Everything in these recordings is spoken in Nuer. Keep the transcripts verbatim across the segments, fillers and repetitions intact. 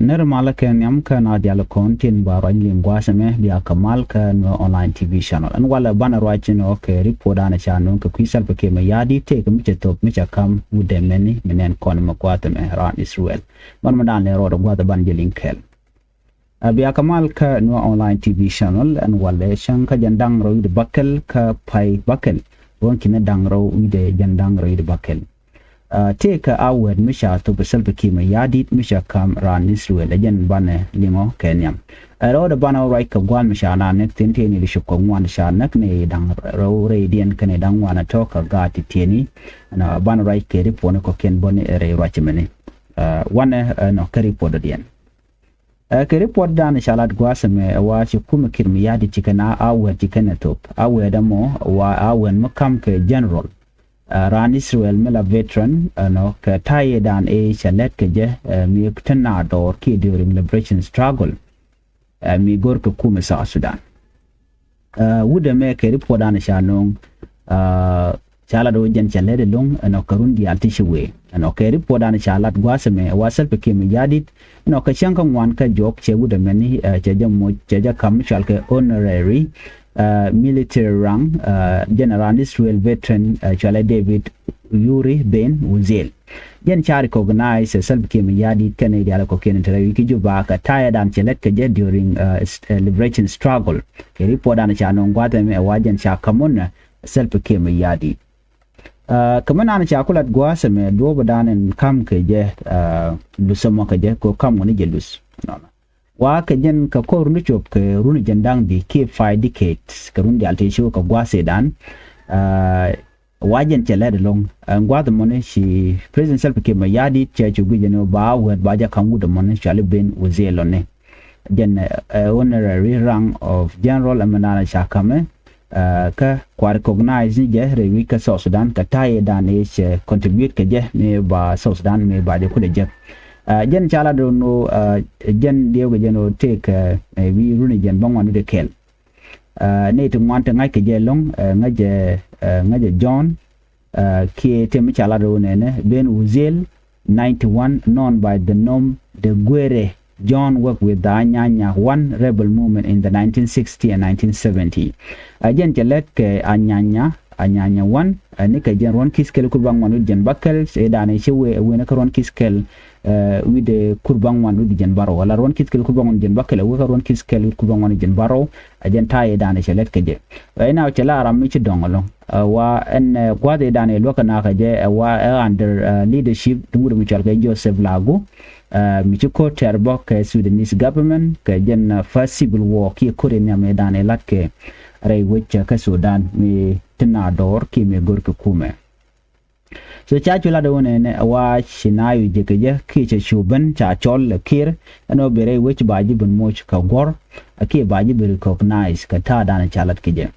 Nɛr malä kɛ nhiam kä na dial kɔn tin ba ruac liŋ gua̱a̱th ɛmɛ, bia kɛ mal kä Nuer Online T V channel. Ɛn walɛ banɛ ruac ni ɔ kɛ report danɛ ca nöŋ kɛ kui̱ Salva Kiir Mayardit tëëkɛ mi cɛ thop mi cɛ ka̱m wut dɛmɛni mi nɛn kɔn mɛ gua̱a̱th ɛmɛ raan Israel. Ban mɛ dan lɛ rɔɔdɛ gua̱a̱th ɛ ban jɛ liŋ kɛl. Ɛ bia kɛ mal kä Nuer Online T V channel. Ɛn walɛ cäŋ kä jɛn da̱ŋ rɛw wi̱cdɛ bäkɛl kä pay bäkɛl. Ruɔ̱n ki̱n da̱ŋ rɛw wi̱cdɛ jɛn da̱ŋ rɛw wi̱cdɛ bäkɛl. Tëëkɛ a wɛɛt mi ca thop Salva Kiir Mayardit mi ca ka̱m raan Israel, ɛ jɛn banɛ liŋɔ kɛ nhiam. Ɛ rɛwdɛ banɛ ruac kɛ gua̱a̱th mi ca naath näk thi̱n, tëë ni di cop kɛ ŋuan ca näk ni da̱ŋ rɛw rɛydiɛn kɛnɛ da̱ŋ ŋuan ɛ tɔ̱ kɛ gaat ti tiɛni. Ɛn banɛ ruac kɛ report ni kɔ̱kiɛn bä ni ɛ rɛy ruac mɛni. Wanɛ ɛnɔ kä report dɔ̱diɛn. Ɛ kɛ report danɛ ca lat gua̱a̱th ɛmɛ ɛ wa ci kumɛ Kiir Mayardit ci kɛn a wɛɛt ci kɛn ɛ thop. A wɛɛt ɛmɔ wa a wɛɛt mi ka̱m kɛ general, ɛ raan Israel mi la veteran, ɛnɔ kɛ ta̱yɛ dan ëë cɛ lɛt kɛ jɛ, ɛ mi te na dɔɔr kiɛ during liberation struggle, ɛ mi go̱r kɛ kumɛ South Sudan. Ɛ wut ɛmɛ kɛ report danɛ ca nöŋ, ɛ ca lat ɣöö jɛn cɛ lɛt ɛlɔ̱ŋ ɛnɔ kɛ run diaal ti ci wee. Ɛnɔ kɛ report danɛ ca lat gua̱a̱th ɛmɛ ɛ wa Salva Kiir Mayardit ɛnɔ kɛ cäŋ kä ŋuan kä jɔk cɛ wut ɛmɛni, ɛ cɛ jɛ moc, cɛ jɛ ka̱m mi cɔal kɛ honorary, ɛ military rank, ɛ jɛn raan Israel veteran, ɛ cɔalɛ David Uri Ben Uziel. Jɛn ca recognize ɛ Salva Kiir Mayardit kɛnɛ diaal kɔ̱kiɛn te rɛy wi̱c kä Juba kɛ ta̱yɛ dan cɛ lɛt kɛ jɛ during, ɛ, s-, ɛ, liberation struggle. Kɛ report danɛ ca nöŋ gua̱a̱th ɛmɛ ɛ wa jɛn ca ka̱m wun ɛ Salva Kiir Mayardit. Ɛ kɛ mi naan ca ku lat gua̱a̱th ɛmɛ duɔ̱ɔ̱p dan ɛn ka̱m kɛ jɛ, ɛ luth ɛmɔ kɛ jɛ kɛ ɣöö ka̱m wä ni jɛ luth. Nɔnɔ wa kɛ jɛn kɛ kɔr run cop kɛ run jɛn da̱ŋ di kiɛ five decades kɛ run diaal tëë ci wä kɛ gua̱a̱th ëëdan. Ɛ wa jɛn cɛ lɛt ɛlɔ̱ŋ. Ɛn gua̱a̱th ɛmɔni ci President Salva Kiir Mayardit cɛ cu guic ɛn ɣöö ba wɛɛt ba jɛ ka̱m wut ɛmɔni cɔali Ben Uziel lɔni. Jɛn ɛ honorary rank of general ɛmɛ naan ca ka̱mɛ, ɛ kä kua recognize ni jɛ rɛy wi̱c kä South Sudan kɛ ta̱yɛ dan ëë cɛ contribute kɛ jɛ mi ba South Sudan mi ba jɛ kulɛ jek. Ɛ jɛn ca lat ɛn ɣöö, ɛ jɛn diɛw kɛ jɛn ɣöö tëëkɛ, ɛ wi̱i̱ run jɛn bäŋuan wi̱cdɛ kɛl. Ɛ nɛy ti ŋuan ti ŋa̱ckɛ jɛ ɛlɔ̱ŋ, ɛ ŋäcɛ, ɛ ŋäcɛ John, ɛ kiɛ tëë mi ca lat ɣöö nɛnɛ Ben Uziel, ninety-one, known by the name de Guerre. John worked with the Anyanya one rebel movement in the nineteen sixty and nineteen seventy. Ɛ jɛn cɛ lɛt kɛ Anyanya, Anyanya one, ɛ ni kɛ jɛn ruɔ̱n ki̱th kɛl kur bäŋuan wi̱cdɛ jɛn bäkɛl, ëëdan ëë ci wee ɛ wee ni kä ruɔ̱n ki̱th kɛl, ɛ wi̱cdɛ kur bäŋuan wi̱cdɛ jɛn bärɔw, wala ruɔ̱n ki̱th kɛl kur bäŋuan wi̱cdɛ jɛn bäkɛl ɛ wee kä ruɔ̱n ki̱th kɛl wi̱cdɛ kur bäŋuan wi̱cdɛ jɛn bärɔw. Ɛ jɛn ta̱yɛ dan ëë cɛ lɛt kɛ jɛ. Ɛ inɔ cɛ la ram mi ci dɔ̱ŋ ɛlɔ̱ŋ. Ɛ wa ɛn, ɛ gua̱a̱th ëëdan ëë luäk kɛ naath kɛ jɛ ɛ wa ɛ under, ɛ leadership ti wut mi cɔal kɛ Joseph Lagu, ɛ mi ci ko̱r tɛ̈r bä kɛ Sudanese government kɛ jɛn, ɛ first civil war kiɛ ko̱r in nhiam ëëdan ëë la̱t kɛ rɛy wec kä Sudan mi ti na dɔɔr kiɛ mi go̱r kɛ kumɛ. So ca cu lat ɣöö nɛnɛ ɛ wa ci na yu jek kɛ jɛ kiɛ cɛ cu ben ca cɔl ɛ Kiir ɛn ɣöö bi rɛy wec ba ji̱ ben moc kɛ guɔ̱r, ɛ kiɛ ba ji̱ ben recognize kɛ ta̱a̱dan ca lat kɛ jɛ.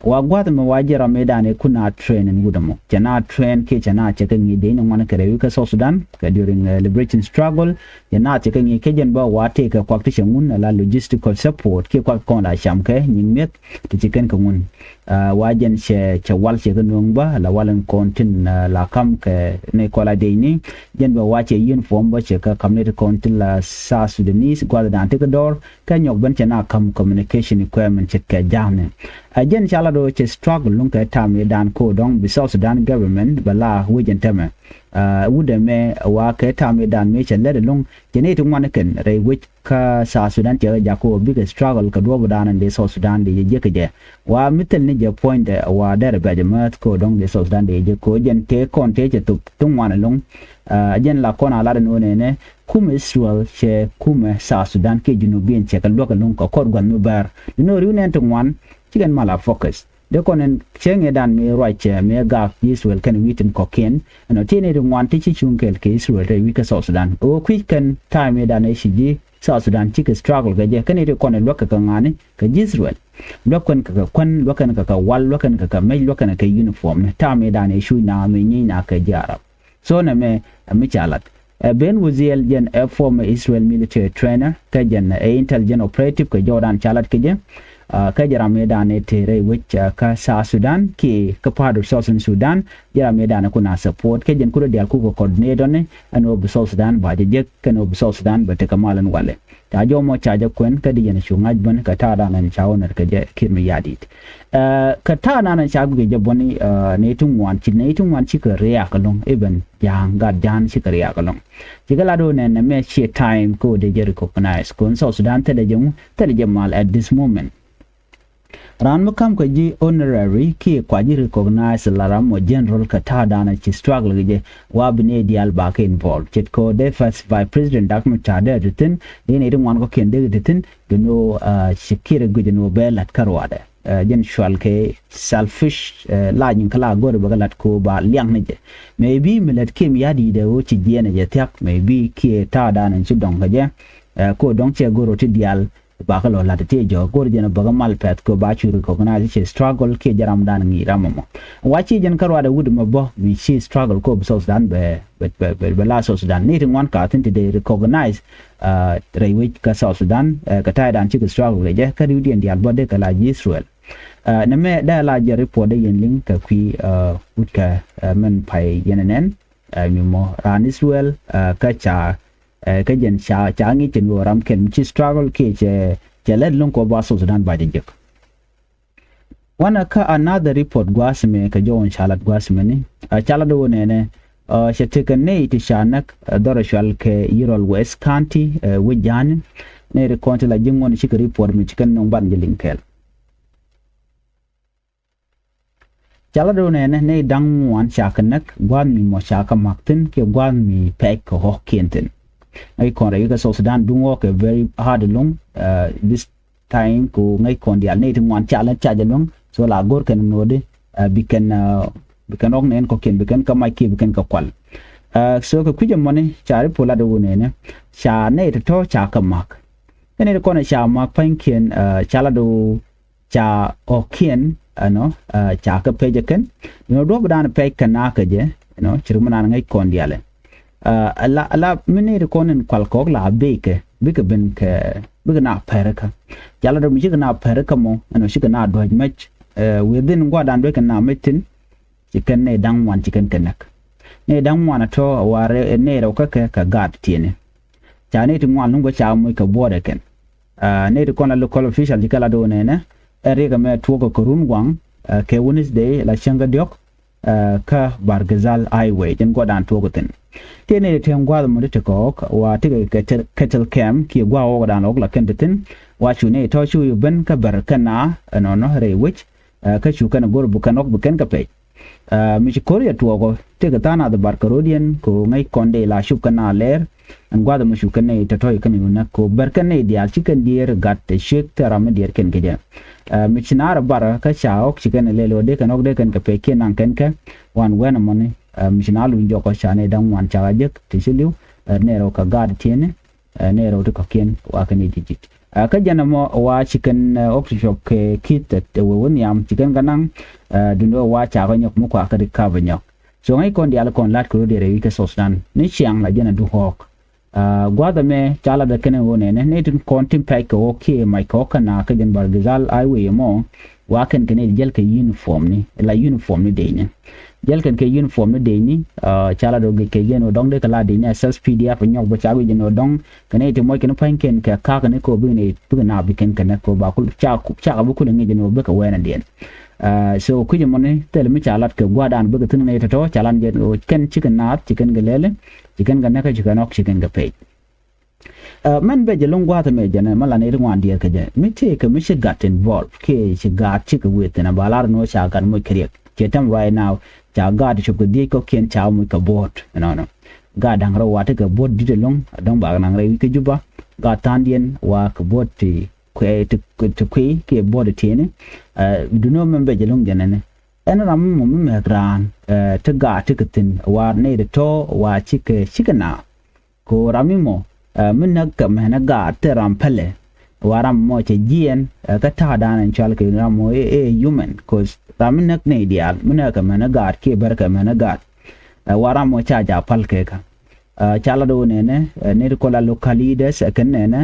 Wa gua̱th ɛmɛ wa ji̱ ram mëëdan ëë kun a train ɛn wut ɛmɔ. Cɛ na train kiɛ cɛ na cɛ kɛ ŋi̱i̱c dee ni ŋuan kɛ rɛy wi̱i̱ kä South Sudan kɛ during, ɛ liberation struggle. Cɛ na cɛ kɛ ŋi̱i̱c kɛ jɛn bä wa tëëkɛ kuak ti cɛ ŋun ala logistical support kiɛ kuak kɔn la cam kɛ nyiŋ mi̱eth ti ci kɛn kɛ ŋun. Ɛ wa jɛn cɛ, cɛ wal cɛ kɛ nööŋ bä la wal in kɔn tin, ɛ la ka̱m kɛ ni kɔla dec ni. Jɛn bä wa cɛ uniform bä cɛ kɛ ka̱m ni ti kɔn tin la South Sudanese gua̱thdan ti kɛ dɔɔr. Kɛ nyɔk ben cɛ na ka̱m communication equipment ce̱tkɛ ja̱a̱ŋni. Ɛ jɛn ca lat ɣöö cɛ struggle luŋ kɛ ta̱a̱ mëëdan ko̱o̱r dɔ̱ŋ bi South Sudan government bɛ la wec ɛn täämɛ. Ɛ wut ɛmɛ wa kɛ ta̱a̱ mëëdan mëë cɛ lɛt ɛlɔ̱ŋ cɛ nɛy ti ŋuan kɛn rɛy wec kä South Sudan cɛ kɛ jak kɛ ɣöö bikɛ struggle kɛ duɔ̱ɔ̱pdan ɛn dee South Sudan dee jɛ jek kɛ jɛ. Wa mi thil ni jɛ puɔ̱nydɛ wa derɛ bia jɛ määth ko̱o̱r dɔ̱ŋ dee South Sudan dee jɛ jek kɛ ɣöö jɛn tëë kɔn tëë cɛ thop ti ŋuan ɛlɔ̱ŋ. Ɛ jɛn la kɔn a lat ɛn ɣöö nɛnɛ kumɛ Israel cɛ kumɛ South Sudan kiɛ Junubian cɛ kɛ luäk ɛlɔ̱ŋ kɛ kɔr gua̱th mi bäär. Duŋni ɣöö ri̱w nɛn ti ŋuan cikɛn mal a focus. Dee kɔn ɛn cäŋ ëëdan mëë ruac, ɛ mëë gaak ji̱ Israel kɛnɛ wi̱i̱ tin kɔ̱kiɛn. Ɛnɔ tëë nɛy ti ŋuan ti ci cuŋ kɛɛl kɛ Israel rɛy wi̱i̱ kä South Sudan. Ɣöö kui̱c kɛn ta̱a̱ mëëdan ëë ci ji̱ South Sudan cikɛ struggle kɛ jɛ. Kɛn nɛy ti kɔn ɛ luäk kɛ kɛ ŋa̱ni kɛ ji̱ Israel. Luäk kɛn kɛ kɛ kuän, luäk kɛn kɛ kɛ wal, luäk kɛn kɛ kɛ mec, luäk kɛn kɛ kɛ uniform ni. Ta̱a̱ mëëdan ëë cuc na mëë nyiec na kɛ ji̱ Arab. So nɛmɛ ɛ mi ca lat. Ɛ Ben Uziel jɛn ɛ former Israel military trainer kä jɛn ɛ intelligence operative kɛ jɔwdan ca lat kɛ jɛ. Kä jɛ ram mëë danɛ te rɛy wec kä South Sudan kiɛ kä part of Southern Sudan, jɛ ram mëë danɛ kun a support kɛ jɛn kun rɔ diaal kukɛ coordinate ɔni ɛn ɣöö bi South Sudan ba jɛ jek kɛn ɣöö bi South Sudan bɛ tekɛ mal ɛn walɛ. Ca jɔmɔ ca jɛ kuɛn kä di yɛn cu ŋa̱c bäni kɛ ta̱a̱ danɛ ca wä nɛr kɛ jɛ Kiir Mayardit. Kɛ ta̱a̱ danɛ ca guic jɛ bäni nɛy ti ŋuan ci nɛy ti ŋuan cikɛ riak ɛlɔ̱ŋ, even Ja̱a̱ŋ, gat Ja̱a̱ŋ cikɛ riak ɛlɔ̱ŋ. Cikɛ lat ɣöö nɛn nɛmɛ ciɛ time kä ɣöö dee jɛ recognize kɛ ɣöö South Sudan thilɛ jɛ ŋu, thilɛ jɛ mal at this moment. Raan mi ka̱m kɛ ji̱ honorary kiɛ kua ji̱ recognize la ram mɔ general kɛ ta̱a̱ danɛ ci struggle kɛ jɛ wa bi nɛy diaal ba kɛ involve. Ce̱tkɛ ɣöö dee first vice president Riek Machar dee ti thi̱n, dee nɛy ti ŋuan kɔ̱kiɛn dee ti thi̱n, bi ni ɣöö ci Kiir guic ni ɣöö bɛ la̱t kä ruaadɛ. Jɛn cual kɛ selfish, la nyin kä la go̱r bɛ kɛ la̱t kɛ ɣöö ba liaŋ ni jɛ. Maybe mi lät Kiir Mayardit ɛ ɣöö ci jiɛɛn ɛ jɛ thia̱k, maybe kiɛ ta̱a̱ danɛ ci dɔ̱ŋ kɛ jɛ. Kɛ ɣöö dɔ̱ŋ cɛ go̱r ɣöö ti diaal ba kɛ lɔ la̱t ti jɛ jɔ̱ɔ̱k go̱r jɛn ɛ bäkä mal pɛth kɛ ɣöö ba cu recognize ci struggle kiɛ jɛ ram danɛ ŋi̱i̱c ram ɛmɔ. Wa ci jɛn kä ruaadɛ wut ɛmɔ bä mi ci struggle kɛ ɣöö bi South Sudan bɛ, bɛ, bɛ, bɛ, bɛ la South Sudan. Nɛy ti ŋuan ka thi̱n ti dee recognize rɛy wec kä South Sudan kɛ ta̱a̱ dan cikɛ struggle kɛ jɛ kä riwdiɛn diaal bä dee kɛ la ji̱ Israel. Nɛmɛ dee la jɛ report dee yɛn liŋ kɛ kui̱ wut kɛ mɛn pay yɛn nɛn mi mɔ raan Israel kä ca kä jɛn ca ca ŋi̱c cɛ ni ɣöö ram kɛl mi ci struggle kiɛ cɛ cɛ lɛt lo̱ŋ kɛ ɣöö ba South Sudan ba jɛ jek. Wanɛ kä another report gua̱a̱th mɛ kɛ jɔwän ca lat gua̱a̱th mɛ ni ca lat ɣöö nɛnɛ cɛ tekɛ nɛy ti ca näk dhɔrɛ cual kɛ Yirol West County wec ja̱a̱ni. Nɛy ti kɔn ti la ji̱ ŋuɔ̱n cikɛ report mi ci kɛn nöŋ ban jɛ liŋ kɛɛl. Ca lat ɣöö nɛnɛ nɛy da̱ŋ ŋuan ca kɛ näk gua̱a̱th mi mɔ ca kɛ ma̱k thi̱n kiɛ gua̱a̱th mi pɛc kɛ ɣɔ̱kiɛn thi̱n. Ŋäc kɔn rɛy kɛ South Sudan duŋ ɣɔ̱k kɛ very hard ɛlɔ̱ŋ. This time kɛ ŋäc kɔn diaal nɛy ti ŋuan ca lät ca jɛ luäŋ. So la go̱r kɛn ŋöödi bi kɛn bi kɛn ɣɔ̱k nɛn kɔ̱kiɛn bi kɛn kɛ mac kiɛ bi kɛn kɛ kual. So kɛ kui̱c ɛmɔni ca report lat ɣöö nɛnɛ ca nɛy tɔ̱tɔ̱ ca kɛ ma̱k. Kɛ nɛy ti kɔn ca ma̱k pa̱nykiɛn ca lat ɣöö ca ɣɔ̱kiɛn ɛnɔ ca kɛ pɛc ɛ kɛn. Duundɛ duɔ̱ɔ̱p dan pɛc kɛ nakä jɛ ɛnɔ ci ri mi nan ŋäc kɔn diaalɛ. Ala ala mi nɛy ti kɔn in kual kɔk la bikɛ bikɛ ben kɛ bikɛ na pɛrikä. Ca lat ɣöö mi cikɛ na pɛrikä mɔ ɛnɔ cikɛ na duäc mɛc. Within gua̱dan duäc kɛ na mɛc thi̱n. Ci kɛn nɛy da̱ŋ ŋuan ci kɛn kɛ näk. Nɛy da̱ŋ ŋuan a tɔ̱ a war nɛy rɛw kä kɛ kɛ gaat tiɛni. Ca nɛy ti ŋuan luŋ bä ca moc kɛ buɔɔdɛ kɛn. Nɛy ti kɔn la local official ci kɛ la do̱o̱ nɛnɛ ɛ riɛk ɛmɛ tuɔɔk kɛ run waŋ kɛ Wednesday la cäŋ kä diɔ̱k kä Bargazal Highway jɛn guɔdan tuɔɔk thi̱n. Ti nɛy ti tɛŋ gua̱a̱th mɔ ti ti kɔɔk wa ti kɛ kɛ tɛl kɛm kiɛ gua̱a̱k ɣɔɔk dan ɣɔɔk la kɛn ti thi̱n. Wa cu nɛy tɔ̱ cu ben kä bɛr kɛn na ɛnɔnɔ rɛy wec. Kä cu kɛn go̱r bi kɛn ɣɔk bi kɛn kɛ pɛc. Mi ci ko̱r yɛ tuɔɔkɔ tëëkɛ tha̱a̱ŋ nath bar kɛ ro̱diɛn kɛ ɣöö ŋäc kɔn dee la cup kɛn na lɛɛr. Ɛn gua̱th ɛmɔ cu kɛn nɛy tɔ̱tɔ̱ kɛn yun näk kɛ ɣöö bɛr kɛn nɛy diaal ci kɛn diëër gat tɛ ciek tɛ ram mi diëër kɛn kɛ jɛ. Mi ci naar bar kä ca ɣɔk ci kɛn lɛl ɣöö dee kɛn ɣɔk dee kɛn kɛ pɛc kiɛ naŋ kɛn kɛ wan wɛn ɛmɔni. Mi ci naar luny jɔkɔ ca nɛy da̱ŋ ŋuan ca ɣä jek ti ci li̱w. Nɛy rɛw kɛ gaat tiɛni. Nɛy rɛw ti kɔ̱kiɛn wa kɛn i̱ ji̱ ji̱t. Kä jɛn ɛmɔ wa ci kɛn ɣɔk ti cuɔp kɛ ki̱th ɛ wee wä nhiam ci kɛn kɛ naŋ. Duundɛ wa ca kɛ nyɔk mi kua kä ri kap ɛ nyɔk. So ŋäc kɔn diaal kɔn la̱t kɛ ro̱diɛn rɛy wi̱c kä South Sudan ni ciaŋ la jɛn ɛ du ɣɔɔk. Gua̱a̱th ɛmɛ ca lat ɛ kɛn ɛ ɣöö nɛnɛ nɛy tin kɔn tin pɛc kɛ ɣɔɔk kiɛ mac kɛ ɣɔɔk kɛn na kä jɛn Bargazal Highway ɛmɔ. Wa kɛn kɛ nɛy jiɛl kɛ uniform ni la uniform ni dee ni. Jäl kɛn kɛ uniform ni dec ni. Ca la dɔ̱ŋ gec kɛ jɛn ɔ dɔ̱ŋ dee kɛ la dec ni a S S P D F nyɔk bä ca guic jɛn ɔ dɔ̱ŋ kɛ nɛy ti muɔc kɛn pa̱ny kɛn kɛ ka̱k ni kɛ ɔ bikɛ nɛy bikɛ na bi kɛn kɛ nɛk kɛ ɔ ba kul ca kɛ bi kul ŋic jɛn ɔ bikɛ wɛɛn a diɛn. So kui̱c ɛmɔni thil mi ca lat kɛ gua̱a̱r dan bikɛ thi̱n nɛy tɔ̱tɔ̱ ca lan jɛn ɔ kɛn cikɛ naath ci kɛn kɛ lɛli ci kɛn kɛ nɛk ci kɛn ɔk ci kɛn kɛ pɛc. Mɛn bɛ jɛ lo̱ŋ gua̱a̱th ɛmɛ jɛn ɛ mɛ la nɛy ti ŋuan diɛɛr kɛ jɛ mi tëëkɛ mi ci gat involve kiɛ ci gaat cikɛ wëë thi̱n ɛ ba lar ni wä ca gat moc kɛ riɛk ciɛ tɛm right now. Ca gaat cop kɛ dhiec kɔ̱kiɛn ca moc kɛ bo̱o̱t ɛnɔnɔ. Gaat da̱ŋ rɛw wa ti kɛ bo̱o̱t di̱t ɛlɔ̱ŋ a dɔ̱ŋ bak naŋ rɛy wi̱c kä Juba. Gaat tha̱a̱ŋdiɛn wa kɛ bo̱o̱t ti kuɛ ti ti kuiy kiɛ bo̱o̱t ti tieni. Dunɔ mɛn bɛ jɛ lo̱ŋ jɛn ɛnɛ ɛn ram mɔ mi mɛk raan ti gaat ti kɛ thi̱n wa nɛy ti tɔ̱ wa cikɛ cikɛ naath. Kɛ ɣöö ram mi mɔ mi näk kɛ mɛnɛ gaat thil ram pälɛ. Wa ram mɔ cɛ jiɛɛn kä ta̱a̱ da̱a̱n ɛn cɔal kɛ ram mɔ ɛ human. Cause ram mi näk nɛy diaal mi näk kɛ mɛnɛ gaat kiɛ bär kɛ mɛnɛ gaat. Wa ram mɔ ca ja päl kɛ kä ca lat ɣöö nɛnɛ nɛy ti kɔn la local leaders ɛ kɛn nɛnɛ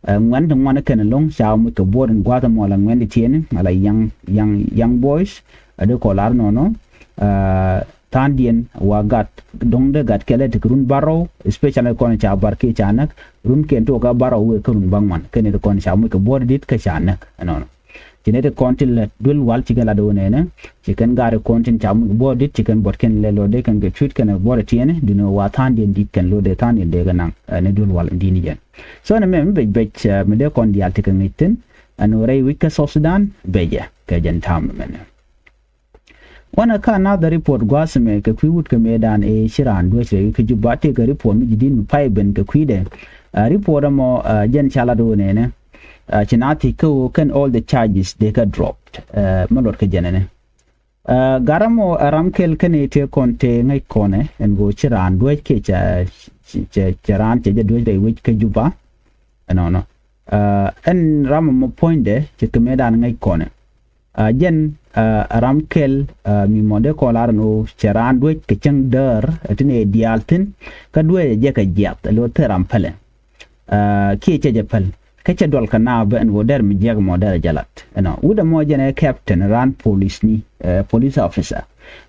Ɛ, ŋuɛ̈n ti ŋuan kɛn ɛlɔ̱ŋ ca moc kɛ buɔɔt in gua̱a̱th ɛmɔ la ŋuɛ̈n ti tiɛɛni ala young, young, young boys. Ɛ, dee kɔn lar nɔnɔ. Ɛ, tha̱a̱ŋdiɛn wa gat dɔ̱ŋ dee gat kɛl ɛ ti kɛ run bärɔw, especially kɔn ca bar kiɛ ca näk, run kɛn ti wä kä bärɔw wëë kä run bäŋuan. Kɛn ti kɔn ca moc kɛ buɔɔt dit kä ca näk ɛnɔnɔ. Ci nɛy ti kɔn ti lät duel wal ci kɛn lat ɣöö nɛnɛ, ci kɛn gaat ti kɔn tin ca moc buɔɔt dit ci kɛn buɔt kɛn lɛ lotdɛ kɛn kɛ cuut kɛn buɔɔt tiɛɛni, duundɛ wa tha̱a̱ŋdiɛn dit kɛn lotdɛ tha̱a̱ŋdiɛn dee kɛ naŋ, ɛ, ni duel wal in di̱t ni jɛn. So nɛ mɛ mi bec bec, ɛ, mi dee kɔn diaal ti kɛ ŋi̱c thi̱n, ɛn ɣöö rɛy wi̱c kä South Sudan becɛ kɛ jɛn ta̱a̱m ɛmɛnɛ. Wanɛ kä another report gua̱a̱th ɛmɛ kɛ kui̱ wut kɛ mëëdan ëë ci raan duäc rɛy wi̱c kä Juba, tëëkɛ report mi ji̱ di̱t mi pay ben kɛ kui̱dɛ. Ɛ, report ɛmɔ, ɛ, jɛn ca lat ɣöö nɛnɛ, ɛ, ci naath thiec kä ɣöö kɛn all the charges dee kɛ dropped, ɛ, mi luɔt kɛ jɛn ɛnɛ. Ɛ, gat ɛmɔ ɛ ram kɛl kɛn i̱ tëë kɔn tëë ŋäc kɔnɛ ɛn ɣöö ci raan duäc kiɛ cɛ, cɛ, cɛ raan cɛ jɛ duäc rɛy wi̱c kä Juba. Ɛnɔnɔ. Ɛ, ɛn ram ɛmɔ puɔ̱nydɛ ce̱tkɛ mëëdan ŋäc kɔnɛ. Ɛ, jɛn, ɛ, ram kɛl, ɛ, mi mɔ dee kɔn lar ɛn ɣöö cɛ raan duäc kɛ cäŋ däär, ɛ, tin ɛ diaal thi̱n, kä duäc ɛ jɛ kɛ jiath, ɛ, lo̱ thil ram pälɛ. Ɛ, kiɛ cɛ jɛ päl. Kä cɛ dual kɛ naap bä ɛn ɣöö dɛr mi jiäk mɔ dɛr ɛ jɛ lat. Ɛnɔ. Wut ɛmɔ jɛn ɛ captain raan policeni, ɛ, police officer.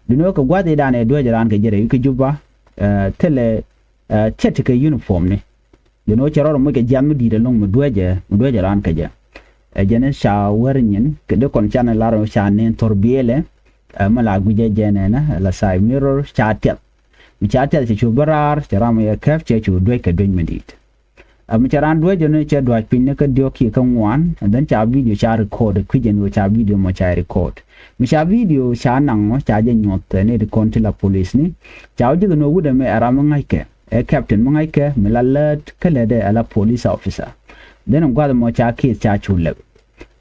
Duundɛ ɣöö kɛ gua̱th i̱dan ɛ duäc raan kɛ jɛ rɛy wi̱c kä Juba, ɛ, thilɛ, ɛ, cɛ ti kɛ uniformni. Duundɛ ɣöö cɛ rɔɔdɛ moc kɛ jiath mi di̱i̱t ɛlɔ̱ŋ mi duäcɛ, mi duäcɛ raan kɛ jɛ. Ɛ, jɛn ɛ ca wär nyin kɛ dee kɔn canɛ lar ɣöö ca nɛn thor biɛlɛ, ɛ, mi la gui̱cɛ jɛ nɛnɛ, ɛ, la side mirror ca tiɛth. Mi ca tiɛth cɛ cu bä raar, cɛ ram yɛ kɛp cɛ cu duäc kɛ duäc mi di̱i̱t. Ɛ, mi cɛ raan duäc ɛn cɛ dua̱c piny ni kä diɔ̱k kiɛ kä ŋuan, and then ca video ca record, kui̱c ɛn ɣöö ca video mɔ ca record. Mi ca video ca naŋ ɔ ca jɛ nyuɔth, ɛ, ni ti kɔn ti la policeni. Ca wä ji̱ kɛ ni wut ɛmɛ ɛ ram mi ŋa̱ckɛ, ɛ captain mi ŋa̱ckɛ, mi la lät kä lätdɛ ɛ la police officer. Then gua̱th ɛmɔ ca case ca cu lɛp.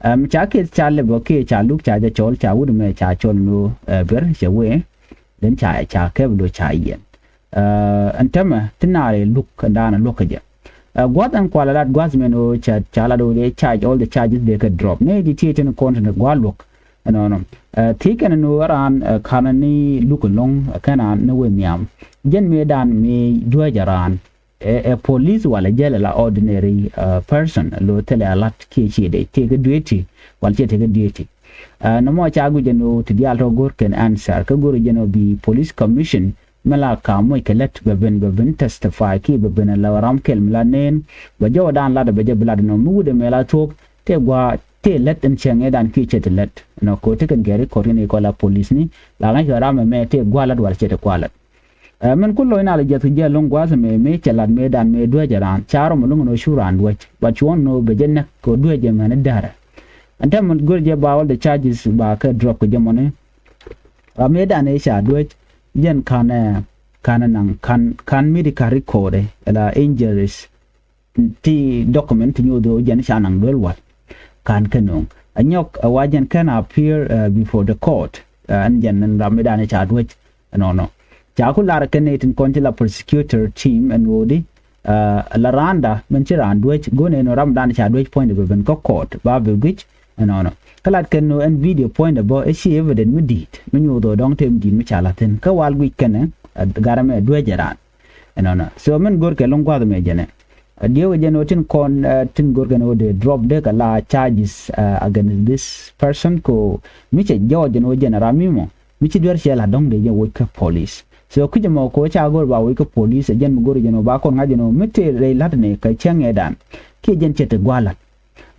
Ɛ, mi ca case ca lɛp ɔ kiɛ ca luk ca jɛ cɔl, ca wut ɛmɛ ca cɔl ni ɣöö, ɛ, ber cɛ wee. Then ca, ca kɛp lo̱ ca yiɛn. Ɛ, ɛn tämɛ ti naar ɛ luk ɛn daanɛ luɔ̱k kä jɛ. Ɛ, gua̱th ɛn kualɛ lat gua̱th mɛn ɣöö ca, ca lat ɣöö dee charge, all the charges dee kɛ drop. Ni ti tiee tin kɔn tin gua̱th luɔ̱k. Ɛnɔnɔ. Ɛ, thiec kɛn ni ɣöö raan, ɛ, ka̱n ni luk ɛlɔ̱ŋ, ɛ, kɛn raan ni wee nhiam. Jɛn mëëdan mi duäcɛ raan. Ɛ, ɛ police walɛ jɛl ɛ la ordinary, ɛ, person, lo̱ thilɛ a lat kiɛ ciɛ dee, tëëkɛ duty, wal ciɛ tëëkɛ duty. Ɛ, nɔmɔ ca guic ɛn ɣöö ti diaal tɔ go̱r kɛn answer, kä go̱r jɛn ɣöö bi police commission, mi la ka moc kɛ lät bɛ ben, bɛ ben testify kiɛ bɛ ben ɛ la ram kɛl mi la nɛn, bɛ jɔwdan lat bɛ jɛ bi lat nɔ, mi wut ɛmɛ la thuɔ̱k, tëë gua̱a̱, tëë lät ɛn cäŋ ëëdan kiɛ cɛ ti lät. Nɔ ko̱ ti kɛn kɛ record kɛn i̱ kɔ la policeni, la ŋa̱c kɛ ram ɛmɛ tëë gua̱a̱ lät wal ciɛ ti gua̱a̱ lät. Ɛ, min ku lo̱c nal jiɛth kɛ jiɛ lo̱ŋ gua̱a̱th ɛmɛ, mëë cɛ lat mëëdan mëë duäcɛ raan, ca rɔm lo̱ŋ ɛn ɣöö cu raan duäc. But cuɔ̱n ni ɣöö bɛ jɛ näk kɛ ɣöö duäcɛ mɛn i̱ däärɛ. Ɛn täämɛ go̱r jɛ ba all the charges ba kɛ drop kɛ jɛ mɔni. Ɛ, mëëdan ëë ca duäc, jɛn ka̱n ɛ, ka̱n ɛ naŋ, ka̱n, ka̱n medical record ɛ, la injuries, ti document ti nyuuth ɣöö jɛn ca naŋ duel wal. Ka̱n kä no̱o̱ŋ. Ɛ nyɔk ɛ wa jɛn kɛn appear, ɛ, before the court. Ɛ, ɛn jɛn ɛn ram mëëdan ëë ca duäc. Ɛnɔnɔ. Ca ku lar kɛn ni tin kɔn ti la prosecutor team ɛn ɣöö di, ɛ, la raanda min ci raan duäc, go̱n ɛn ɣöö ramdan ca duäc puɔ̱nydɛ bɛ ben kä court, ba bɛ guic, ɛnɔnɔ. Kä lat kɛn ɣöö ɛn video puɔ̱nydɛ bä, ɛ ci evident mi di̱i̱t, mi nyuuth ɣöö dɔ̱ŋ tëë mi di̱i̱t mi ca la̱th thi̱n. Kä wal guic kɛnɛ, ɛ, gat ɛmɛ duäcɛ raan. Ɛnɔnɔ. So min go̱rkɛ lo̱ŋ gua̱th ɛmɛ jɛnɛ. Ɛ, diɛwɛ jɛn ɣöö tin kɔn, ɛ, tin go̱rkɛ ni ɣöö dee drop dee kɛ la charges, ɛ, against this person ko mi cɛ jɔɔc jɛn ɣöö jɛn ram mi mɔ. Mi ci duer cɛ la̱t dɔ̱ŋ dee jɛ woc kä police. So kui̱c ɛmɔ ko̱ ca go̱r ba woc kä police, ɛ jɛn mi go̱r jɛn ɣöö ba kɔn ŋa̱c jɛn ɣöö mi tëë rɛy la̱t ni kɛ cäŋ ëëdan. Kiɛ jɛn cɛ te gua̱a̱ la̱t.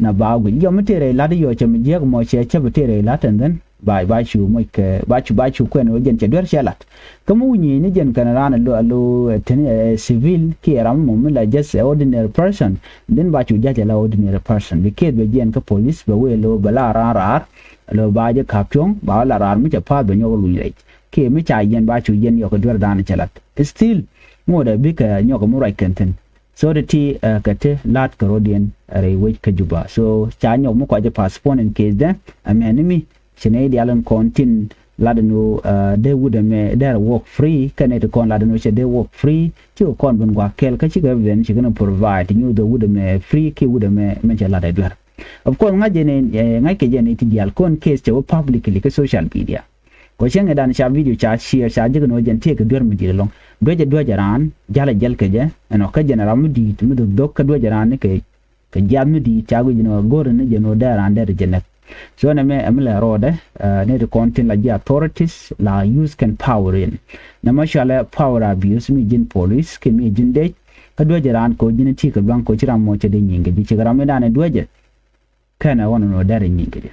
Na ba guic. Yɔ mi tëë rɛy la̱t yɔ cɛ mi jiäk mɔ cɛ cä bi tëë rɛy la̱t, and then ba, ba cu moc kɛ, ba cu, ba cu kuɛn ɣöö jɛn cɛ duer cɛ la̱t. Kä mi wi̱ny ni jɛn kɛn raan a lo, a lo, ɛ, teni, ɛ, civil kiɛ ram mɔ mi la just a ordinary person. Then ba cu jac a la ordinary person. Bi kieth bɛ jiɛn kä police bɛ wee lo bɛ la raan raar. Lo ba jɛ ka̱p cuɔ̱ŋ, ba la raar mi cɛ pa̱a̱th bɛ nyɔk luny rɛc. Kiɛ mi ca yɛn ba cu yɛn yɔk kɛ duer dan cɛ la̱t. Still, ŋot ɛ bikɛ nyɔk mi ruac kɛn thi̱n. So ti ti, ɛ, kɛ ti la̱t kɛ rɔ̱diɛn rɛy wec kä Juba. So ca nyɔk mi kɔc postpone in case dɛ, ɛ mɛni mi ci nɛy diaal in kɔn tin lat in ɣöö, ɛ, dee wut ɛmɛ dee rɛ work free, kɛnɛ ti kɔn lat in ɣöö cɛ dee work free, cikɛ kɔn ben gua̱a̱k kɛl kä cikɛ evidence ci kɛn provide ti nyuuth ɣöö wut ɛmɛ free kiɛ wut ɛmɛ mɛn cɛ lat ɛ duer. Of course ŋa̱c jɛ ni, ɛ, ŋa̱c kɛ jɛ ni ti diaal kɔn case cɛ wä publicly kä social media. Kɔ cäŋ ëëdan ca video ca share ca jek ni wä jɛn tëëkɛ duer mi di̱i̱t ɛlɔ̱ŋ. Duecɛ duecɛ raan, jalɛ jɛl kɛ jɛ, ɛnɔ kä jɛn ram mi di̱i̱t mi dhuk dhok kä duecɛ raan ni kɛ Kɛ jiath mi di̱i̱t ca guic ni ɣöö go̱rɛ ni jɛn ɣöö dee raan derɛ jɛ näk. So nɛmɛ ɛ mi lɛ rɔɔdɛ, ɛ, ni ti kɔn tin la ji̱ authorities la use kɛn power in. Nɛmɛ cɔalɛ power abuse mi ji̱n police kiɛ mi ji̱n dec. Kä duecɛ raan kɛ ɣöö ji̱n ti kɛ lua̱ŋ kɛ ɣöö ci ram mɔ cɛ dee nyiŋ kɛ ji̱, cikɛ ram mi danɛ duecɛ. Kɛnɛ ɣɔn ni ɣöö derɛ nyiŋ kɛ ji̱.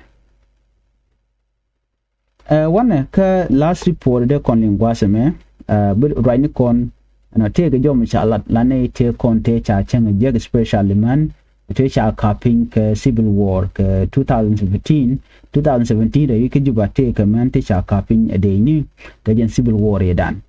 Ɛ, wanɛ kä last report dee kɔn liŋ gua̱a̱th ɛmɛ, ɛ, bi ruacni kɔn ɛnɔ tëëkɛ jɔm ca lat lanɛ tëë kɔn tëë ca cäŋ jiäk, especially män tëë ca ka̱p piny kɛ civil war kɛ two thousand seventeen. Two thousand seventeen rɛy wi̱c kä Juba tëëkɛ män tëë ca ka̱p piny ɛ dee ni kɛ jɛn civil war i̱dan.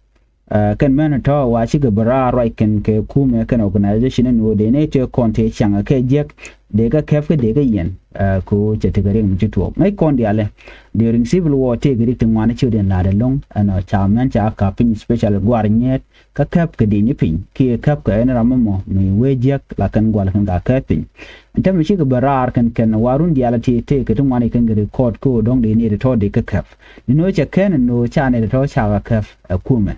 Ɛ, kɛn mɛn tɔ̱ wa cikɛ bä raar ruac kɛn kɛ kumɛ kɛn organization ni ɣöö dee ni tëë kɔn tëë caŋ kɛ jiäk dee kɛ kɛp kä dee kɛ yɛn, ɛ, kɛ ɣöö cɛ tekɛ riɛk mi ci tuɔɔk. Ŋäc kɔn diaalɛ during civil war tëëkɛ rik ti ŋuan ci ɣöö dee la̱t ɛlɔ̱ŋ ɛnɔ ca mɛn ca ka̱p piny, especially gua̱r nyɛɛt kä kɛp kɛ dee ni piny kiɛ kɛp kɛ ɛn ram mɔ mi wee jiäk la kɛn gua̱l kɛn ka kɛp piny. Ɛn täämɛ cikɛ bä raar kɛn kɛn wa run diaalɛ ti tëëkɛ ti ŋuan kɛn kɛ record kɛ ɣöö dɔ̱ŋ dee ni ti tɔ̱ dee kɛ kɛp. Ni ni ɣöö cɛ kɛn ni ɣöö ca ni ti tɔ̱ ca kɛ kɛp ɛ kumɛ.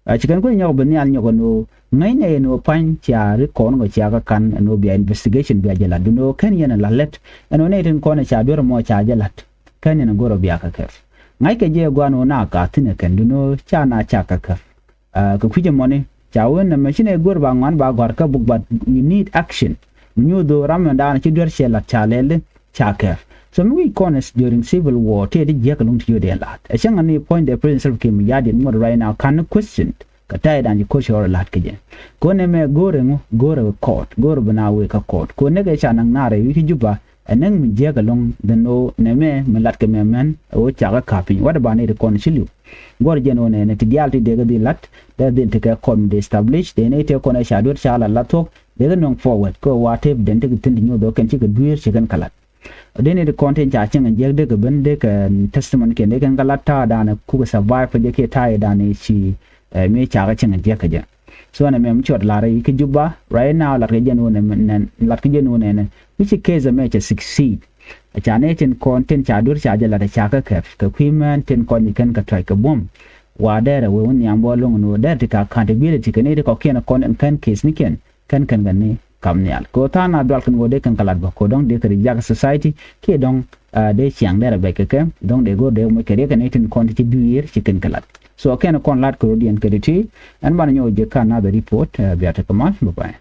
Ɛ, ci kɛn kui̱ nyɔk bi nhial nyɔk ɛn ɣöö ŋäcnɛ yɛn ɣöö pa̱ny cia rik kɔn kɔ cia kä ka̱n ɛn ɣöö bia investigation bia jɛ la̱t, duundɛ ɣöö kɛn yɛn ɛ la̱t lät ɛn ɣöö nɛy tin kɔn ɛ ca duer ɛmɔ ca jɛ la̱t. Kɛn yɛn ɛ go̱r ɛ bia kä käp. Ŋa̱ckɛ jɛ ɛ gua̱a̱n ɣöö na ka thi̱n ɛ kɛn, duundɛ ɣöö ca na ca kä käp. Ɛ, kɛ kui̱c ɛmɔni ca wen ɛmɛ ci nɛy go̱r ba ŋuan ba gɔ̱a̱r kä buk, but we need action. Mi nyuuth ɣöö ram ɛmɛ daanɔ ci duer cɛ la̱t ca lɛl i̱ ca kɛp. So mi wi̱c kɔn is during civil war tëë ti jiäk ɛlɔ̱ŋ ti yio̱dɛ la̱t. Ɛ cäŋ ani puɔ̱nydɛ President Salva Kiir Mayardit ŋuɔ̱t right now ka̱n ni question. Kɛ ta̱yɛ dan ci ko̱r cɛ rɔ la̱t kɛ jɛ. Kɛ ɣöö nɛmɛ go̱o̱rɛ ŋu, go̱o̱rɛ kɛ court, go̱o̱rɛ bi na wee kä court. Kɛ ɣöö nɛkɛ ca naŋ naar ɛ wi̱c kä Juba ɛ näk mi jiäk ɛlɔ̱ŋ dhän ɣöö nɛmɛ mi la̱t kɛ mɛ mɛn ɛ ɣöö ca kɛ ka̱p piny. What about nɛy ti kɔn ci li̱w? Guɔ̱r jɛn ɣöö nɛnɛ ti diaal ti dee kɛ dhil la̱t, dee dhil ti kɛ court mi dee establish, dee nɛy tëë kɔn ɛ ca duer ca la̱t la thuɔ̱k, dee kɛ nöŋ forward kɛ ɣöö wa tëë bi den ti kɛ thi̱n ti nyuɔ̱th ɣöö kɛn cikɛ dueer ci kɛn kɛ la̱t. Dee ni ti kɔn tin ca cieŋ jiäk dee kɛ ben dee kɛ testimony kiɛn dee kɛn kɛ lat ta̱a̱ danɛ kukɛ survive kɛ jɛ kiɛ ta̱a̱ danɛ ci, ɛ, mi ca kɛ cieŋ jiäk kɛ jɛ. So ɛn ɛmɛ mi cuɔt lar i̱ kä Juba right now lat kɛ jɛn wunɛ nɛn, lat kɛ jɛn wunɛ nɛn. Which case ɛmɛ cɛ succeed. Ca ni tin kɔn tin ca dur ca jɛ lat ca kɛ kɛp kɛ kui̱ mɛn tin kɔn ni kɛn kɛ tuac kɛ buɔ̱m. Wa dɛrɛ wee wun nhiam bɔ loŋ ni wä dɛrɛ ti ka accountability kɛ ni ti kɔkiɛn kɔn in kɛn case ni kiɛn. Kɛn kɛn kɛn ni kam nhial kɛ ɣöö tha̱a̱ŋ na dual kɛn ɣöö dee kɛn kɛ lat bä kɛ ɣöö dɔ̱ŋ dee kɛ ri jak society kiɛ dɔ̱ŋ, ah, dee ciaŋ dee rɛ bɛc kɛ kɛ dɔ̱ŋ dee go̱o̱r dee moc kɛ riɛk kɛn i̱ tin kɔn ti ci dui̱i̱r ci kɛn kɛ lat. So kɛn kɔn lat kɛ rɔ̱diɛn kɛ ti ti ɛn banɛ nyɔk jɛ ka another report, ah, bia tekɛ mal. Bye bye.